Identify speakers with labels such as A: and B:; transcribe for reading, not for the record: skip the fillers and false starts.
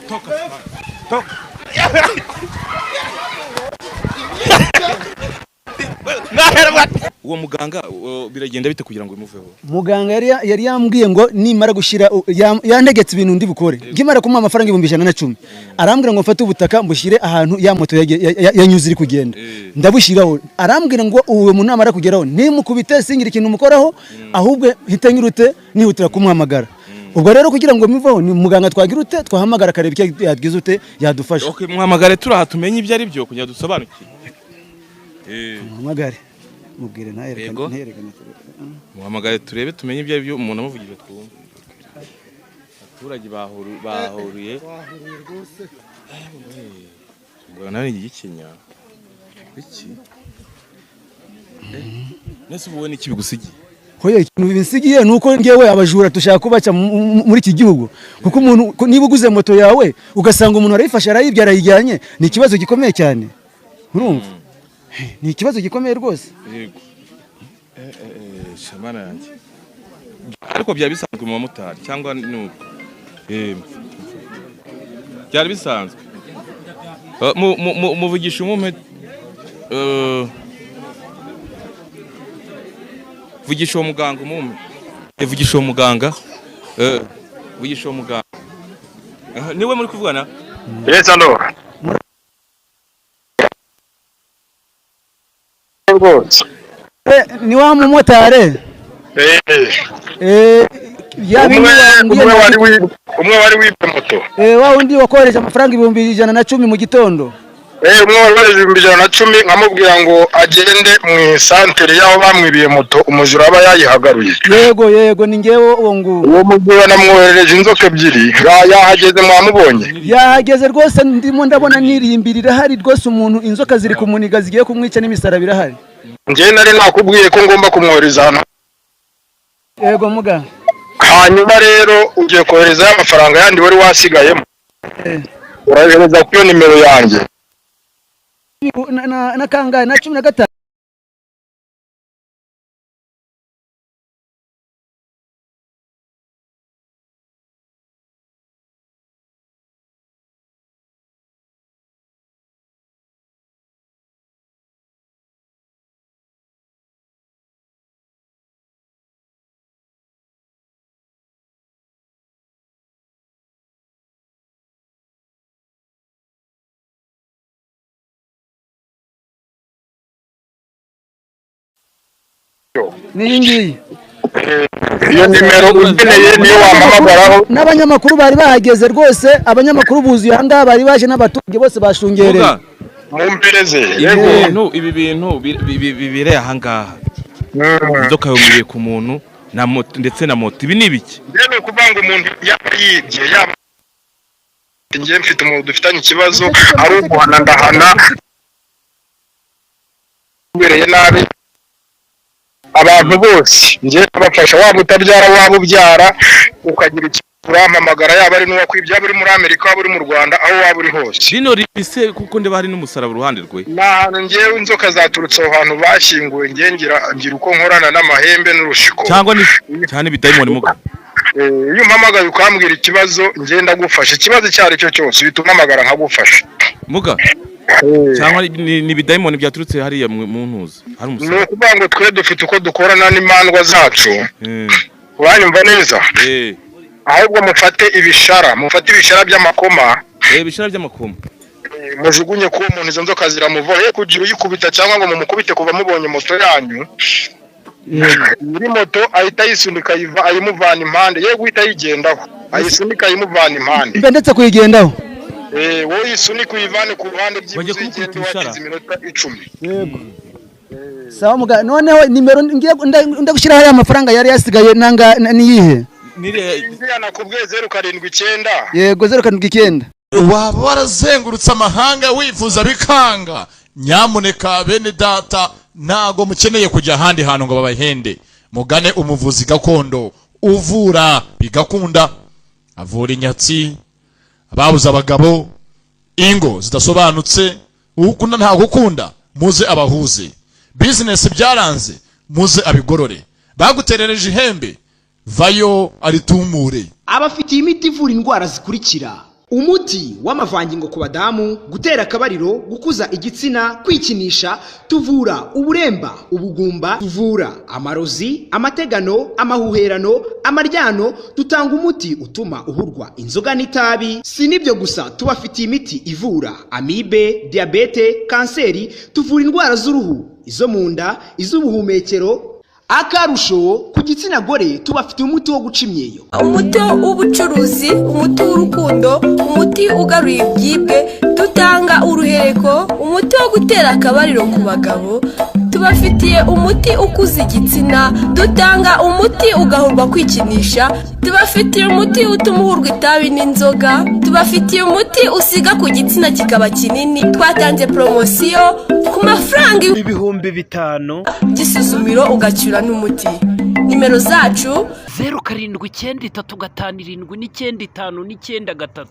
A: Toka, toka. Uwo muganga biragenda bite kugira ngo bimuveho?
B: Muganga yari yambwiye ngo nimara gushyira, yantegetse ibintu ndi bukore. Nkimara kumuha amafaranga 110,000, arambwira ngo mfate ubutaka mbushyire ahantu ya moto yanyuze iri kugenda. Ndabushyiraho. Arambwira ngo uwo muntu namara kugeraho nimukubite, singira ikintu mukoraho, ahubwo hita nyirute nihutira kumuhamagara. Ubwo rero kugira ngo mivaho ni muganga twagira ute, twahamagara akareba icyo yagize ute yadufasha.
A: Okay, muhamagare turaha tumenye ibyo ari byo kugira dusobanukirwe.
B: Muhamagare mubwire ntayerekane.
A: Yego.
B: Ntayerekane.
A: Muhamagare turebe tumenye ibyo ari byo, umuntu amuvugije twumve. Abaturage bahuruye. Muganga nawe ni igikinya. Iki? Nese ubu wowe niki bigusigiye?
B: Hoya, ikintu binsigiye nuko ngewe abajura tushaka kubaca muri iki gihugu, kuko umuntu niba uguze moto yawe ugasanga umuntu arayifashe, arayibye, arayijyanye, ni ikibazo gikomeye cyane. Urumva? Ni ikibazo gikomeye rwose.
A: Yego. Shamana yanjye. Ariko byari bisanzwe mu bamotari cyangwa ni uko? Byari bisanzwe. Muvugisha umumpe, vugisha uwo muganga umumpe. Vugisha uwo muganga. Vugisha uwo muganga. Niwe muri kuvugana?
C: Yes, hello. Rwose.
B: Ni wa mumotari. Ya bindi
C: Umwe
B: wambwiye.
C: Umwe wari wibye moto.
B: Wa wundi wakohereje amafaranga 110,000 mu gitondo.
C: Umwe wari wareje 110,000, nkamubwira ngo agende mu isantere y'aho bamwibiye moto, umujura aba yayihagaruye.
B: Yego, yego, ni ngewe uwo nguwo.
C: Uwo mujura namwoherereje inzoka ebyiri, yahageze, mwamubonye?
B: Yahageze rwose, ndimo ndabona nirimbira irahari rwose, umuntu inzoka ziri kumuniga zigiye kumwica, n'imisaraba irahari.
C: Njye nari nakubwiye ko ngomba kumwohereza hano.
B: Yego muganga.
C: Hanyuma rero ugiye koherezayo amafaranga yandi wari wasigayemo. Urayohereza kuri iyo nimero yanjye.
B: Na kangahe? Na 15. N'iyi ngiyi.
C: Iyo nimero ukeneye niyo wampamagaraho.
B: N'abanyamakuru bari bahageze rwose, abanyamakuru buzuye aha ngaha, bari baje n'abaturage bose bashungereye.
A: Muga,
C: Mumpereze.
A: ibi
C: Yego.
A: bintu bibereye aha ngaha. Inzoka yumiriye ku muntu na moto, ndetse na moto. Ibi ni ibiki?
C: Njye ni ukuvuga ngo umuntu yaba yibye, yaba njye mfite umuntu dufitanye ikibazo, ari uguhana ndahana, ubereye nabi abantu bose njye ndabafasha, waba utabyara waba ubyara, ukagira ikibazo urampamagara, yaba ari n'uwakwibye, yaba uri muri Amerika, waba uri mu Rwanda, aho waba uri hose.
A: Rino ribise kuko ndeba hari n'umusaraba uruhande rwe.
C: Ni ahantu ngewe inzoka zaturutse, aho hantu bashyinguwe, njye ngira uko nkorana n'amahembe n'urushiko.
A: Cyangwa ni cyane bidayimoni muga.
C: Iyo umpamagaye ukambwira ikibazo, njye ndagufasha, ikibazo icyo ari cyo cyose uhita umpamagara nkagufasha.
A: Muga, cyangwa ni bidayimoni byaturutse hariya mu ntuzi. Hari
C: Ni
A: umusaraba.
C: ukuvuga ngo twe dufite uko dukorana n'imandwa zacu. Uranyumva neza? Ahubwo mufate ibishara, mufate ibishara by'amakoma.
A: Ibishara by'amakoma.
C: Mujugunye kuwo muntu, izo nzoka ziramuvaho, ye kugira uyikubita cyangwa ngo mumukubite kuva mubonye moto yanyu. Nyiri moto ahita ayisunika ayimuvana impande, ye guhita ayigendaho, ayisunika ayimuvana impande.
B: Mbe ndetse kuyigendaho.
C: Wowe uyisunika uyivane ku ruhande,
A: Bajya
C: byibuze
A: kumukubita
C: igende
A: ibishara.
C: wakize iminota 10.
B: Yego. Sawa muganga, noneho nimero ngiye ndagushyiraho ya mafaranga yari yasigaye nanga niyihe?
A: Nire
C: Iriya nakubwiye, 079.
B: Yego, 079.
D: Waba warazengurutse amahanga wifuza bikanga, nyamuneka bene data, ntago mukeneye kujya ahandi hantu ngo babahende. Mugane umuvuzi gakondo uvura bigakunda, avura inyatsi, ababuze abagabo, ingo zidasobanutse, ukunda ntabwo ukunda, muze abahuze, bizinesi byaranze, muze abigorore, baguterereje ihembe, vayo aritumure.
E: Abafitiye imiti ivura indwara zikurikira: Umuti w'amavangingo ku badamu, gutera akabariro, gukuza igitsina, kwikinisha, tuvura uburemba, ubugumba, tuvura amarozi, amategano, amahuherano, amaryano, dutanga umuti utuma uhurwa inzoga n'itabi. Si n'ibyo gusa, tubafitiye imiti ivura amibe, diyabete, kanseri, tuvura indwara z'uruhu, izo mu nda, iz'ubuhumekero. Akarusho ku gitsina gore, tubafitiye umuti wo guca imyeyo.
F: Umuti w'ubucuruzi, umuti w'urukundo, umuti ugaruye ibyibwe, dutanga uruhereko, umuti wo gutera akabariro ku bagabo, tubafitiye umuti ukuza igitsina, dutanga umuti ugahurwa kwikinisha, tubafitiye umuti utuma uhurwa itabi n'inzoga, tubafitiye umuti usiga ku gitsina kikaba kinini. Twatanze poromosiyo ku mafaranga
G: 5000
F: by'isuzumiro, ugacyura n'umuti. Nimero zacu:
H: 0793579593.